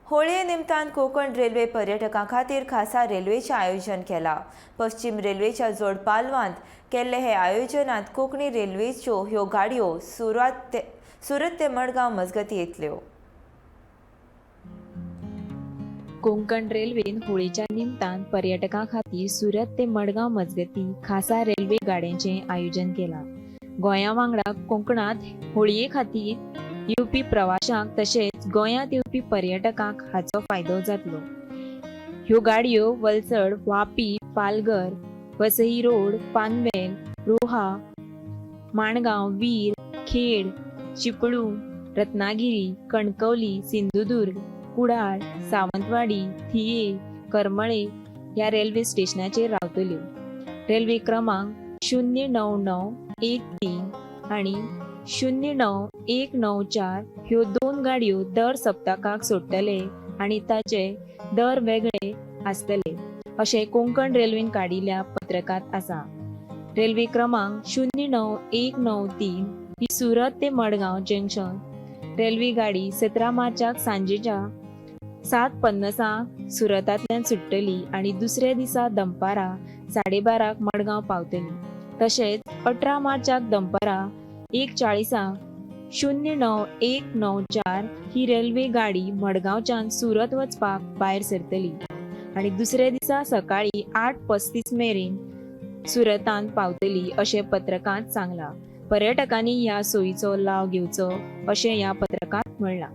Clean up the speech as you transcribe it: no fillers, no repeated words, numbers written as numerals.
होळये निमतान कोकण रेल्वे पर्यटकां खातीर खासा रेल्वेचें आयोजन केलां. पश्चिम रेल्वेच्या जोड पालवांत केल्ले हे आयोजनांत कोंकणी रेल्वेच्यो ह्यो गाडयो सुरत ते मडगांव मजगतीं येतल्यो. कोंकण रेल्वेन होळीच्या निमतान पर्यटकां खातीर सुरत ते मडगांव मजगतीं खासा रेल्वे गाडयांचें आयोजन केलां. गोंया वांगडा कोंकणांत होळये खातीर येवपी प्रवाशांक तशेंच गोंयांत येवपी पर्यटकांक हाचो फायदो जातलो. ह्यो गाडयो वलसड, वापी, पालघर, वसई रोड, पानवेल, रोहा, माणगांव, वीर, खेड, चिपळूण, रत्नागिरी, कणकवली, सिंधुदुर्ग, कुडाळ, सावंतवाडी, थिये, करमळे ह्या रेल्वे स्टेशनाचेर रावतल्यो. रेल्वे क्रमांक 09913 आनी 09194 ह्यो दोन गाडयो दर सप्तकाक सोडटले आनी ताचे दर वेगळे आसतले अशें कोंकण रेल्वेन काडिल्ल्या पत्रकांत आसा. रेल्वे क्रमांक 09193 ही सुरत ते मडगांव जंक्शन रेल्वे गाडी 17 मार्चाक सांजेच्या 7:50 सुरतांतल्यान सुट्टली आनी दुसऱ्या दिसा दनपारां 12:30 मडगांव पावतली. तशेंच 18 मार्चाक दनपारां 1:40 09194 ही रेल्वे गाडी मडगांवच्यान सुरत वचपाक भायर सरतली आनी दुसऱ्या दिसा सकाळीं 8:35 मेरेन सुरतान पावतली अशें पत्रकांत सांगलां. पर्यटकांनी ह्या सोयीचो लाव घेवचो अशें ह्या पत्रकांत म्हणलां.